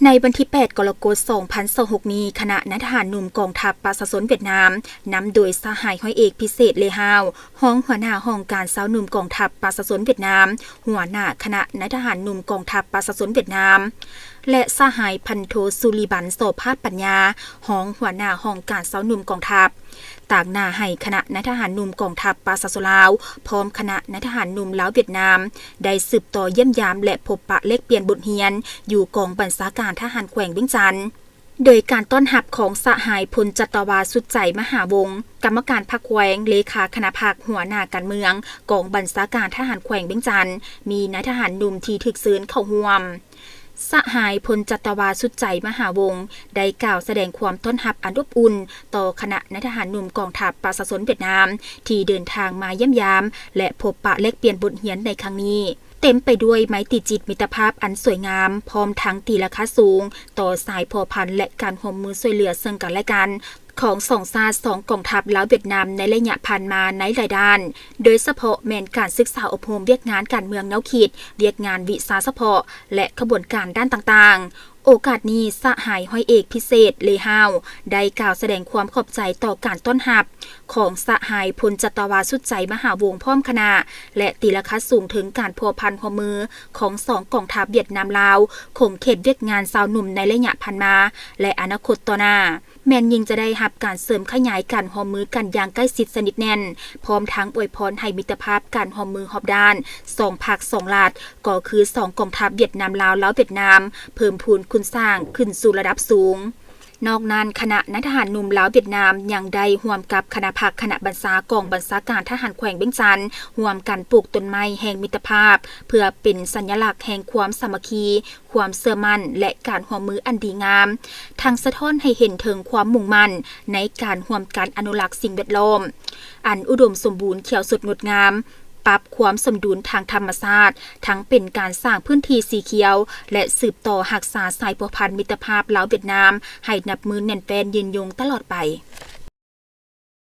ໃນວັນທີແປດ ກໍລະກົດ ສອງພັນຊາວຫົກນີ້, ຄະນະນາຍທະຫານໜຸ່ມກອງທັບປະຊາຊົນຫວຽດນາມ ນຳໂດຍສະຫາຍຮ້ອຍເອກ ພິເສດ ເລຮາວ ຮອງຫົວໜ້າຫ້ອງການຊາວໜຸ່ມກອງທັບປະຊາຊົນຫວຽດນາມ, ຫົວໜ້າຄະນະນາຍທະຫານໜຸ່ມກອງທັບປະຊາຊົນຫວຽດນາມ ແລະ ສະຫາຍພັນໂທ ສຸລິບັນ ສໍພາດປັນຍາ ຮອງຫົວໜ້າຫ້ອງການຊາວໜຸ່ມກອງທັບ ຕາງໜ້າໃຫ້ຄະນະນາຍທະຫານໜຸ່ມກອງທັບປະຊາຊົນລາວ ພ້ອມຄະນະນາຍທະຫານໜຸ່ມລາວຫວຽດນາມ ໄດ້ສືບຕໍ່ຢ້ຽມຢາມ ແລະ ພົບປະແລກປ່ຽນບົດຮຽນ ຢູ່ກອງບັນຊາການທະຫານແຂວງວຽງຈັນ ໂດຍການຕ້ອນຮັບຂອງສະຫາຍ ພົນຈັດຕະວາ ສຸດໃຈ ມະຫາວົງ ກຳມະການພັກແຂວງ, ເລຂາຄະນະພັກ, ຫົວໜ້າການເມືອງ ກອງບັນຊາການທະຫານແຂວງວຽງຈັນ ມີນາຍທະຫານໜຸ່ມທີ່ຖືກເຊີນເຂົ້າຮ່ວມ. ສະຫາຍ ພົນຈັດຕະວາ ສຸດໃຈ ມະຫາວົງ ໄດ້ກ່າວສະແດງຄວາມຕ້ອນຮັບອັນອົບອຸ່ນຕໍ່ຄະນະນາຍທະຫານໜຸ່ມກອງທັບປະຊາຊົນຫວຽດນາມ ທີ່ເດີນທາງມາຢ້ຽມຢາມ ແລະ ພົບປະແລກປ່ຽນບົດຮຽນໃນຄັ້ງນີ້. ເຕັມໄປດ້ວຍໄມຕີຈິດມິດຕະພາບອັນສວຍງາມ, ພ້ອມທັງຕີລາຄາສູງຕໍ່ສາຍພົວພັນ ແລະ ການຮ່ວມມືຊ່ວຍເຫຼືອເຊິ່ງກັນແລະກັນ ຂອງສອງຊາດ, ສອງກອງທັບລາວຫວຽດນາມໃນໄລຍະຜ່ານມາໃນຫຼາຍດ້ານ, ໂດຍສະເພາະແມ່ນການສຶກສາອົບຮົມ, ວຽກງານການເມືອງແນວຄິດ, ວຽກງານວິຊາສະເພາະ ແລະ ຂະບວນການດ້ານຕ່າງໆ. ໂອກາດນີ້, ສະຫາຍຮ້ອຍເອກ ພິເສດ ເລຮາວ ໄດ້ກ່າວສະແດງຄວາມຂອບໃຈຕໍ່ການຕ້ອນຮັບຂອງສະຫາຍ ພົນຈັດຕະວາ ສຸດໃຈ ມະຫາວົງ ພ້ອມຄະນະ ແລະ ຕີລາຄາສູງເຖິງການພົວພັນຮ່ວມມືຂອງສອງກອງທັບຫວຽດນາມ-ລາວ ຂົງເຂດວຽກງານຊາວໜຸ່ມໃນໄລຍະຜ່ານມາ ແລະ ອະນາຄົດຕໍ່ໜ້າ ແມ່ນຍິ່ງຈະໄດ້ຮັບການເສີມຂະຫຍາຍການຮ່ວມມືກັນຢ່າງໃກ້ຊິດສະໜິດແໜ້ນ, ພ້ອມທັງອວຍພອນໃຫ້ມິດຕະພາບການຮ່ວມມືຮອບດ້ານ ສອງພັກສອງລັດ ກໍຄືສອງກອງທັບຫວຽດນາມ-ລາວ, ລາວ-ຫວຽດນາມ ເພີ່ມພູນຄູນສ້າງຂຶ້ນສູ່ລະດັບສູງ. ນອກນັ້ນ, ຄະນະນາຍທະຫານໜຸ່ມລາວຫວຽດນາມຍັງໄດ້ຮ່ວມກັບຄະນະພັກຄະນະບັນຊາກອງບັນຊາການທະຫານແຂວງວຽງຈັນ ຮ່ວມກັນປູກຕົ້ນໄມ້ແຫ່ງມິດຕະພາບ ເພື່ອເປັນສັນຍະລັກແຫ່ງຄວາມສາມັກຄີ, ຄວາມເຊື່ອໝັ້ນ ແລະ ການຮ່ວມມືອັນດີງາມ, ທັງສະທ້ອນໃຫ້ເຫັນເຖິງຄວາມມຸ່ງໝັ້ນໃນການຮ່ວມກັນອະນຸລັກສິ່ງແວດລ້ອມ ອັນອຸດົມສົມບູນຂຽວສົດງົດງາມ, ປັບຄວາມສົມດຸນທາງທຳມະຊາດ, ທັງເປັນການສ້າງພື້ນທີ່ສີຂຽວ ແລະ ສືບຕໍ່ຮັກສາສາຍພົວພັນມິດຕະພາບລາວຫວຽດນາມໃຫ້ນັບມື້ແໜ້ນແຟ້ນຍືນຍົງຕະຫຼອດໄປ.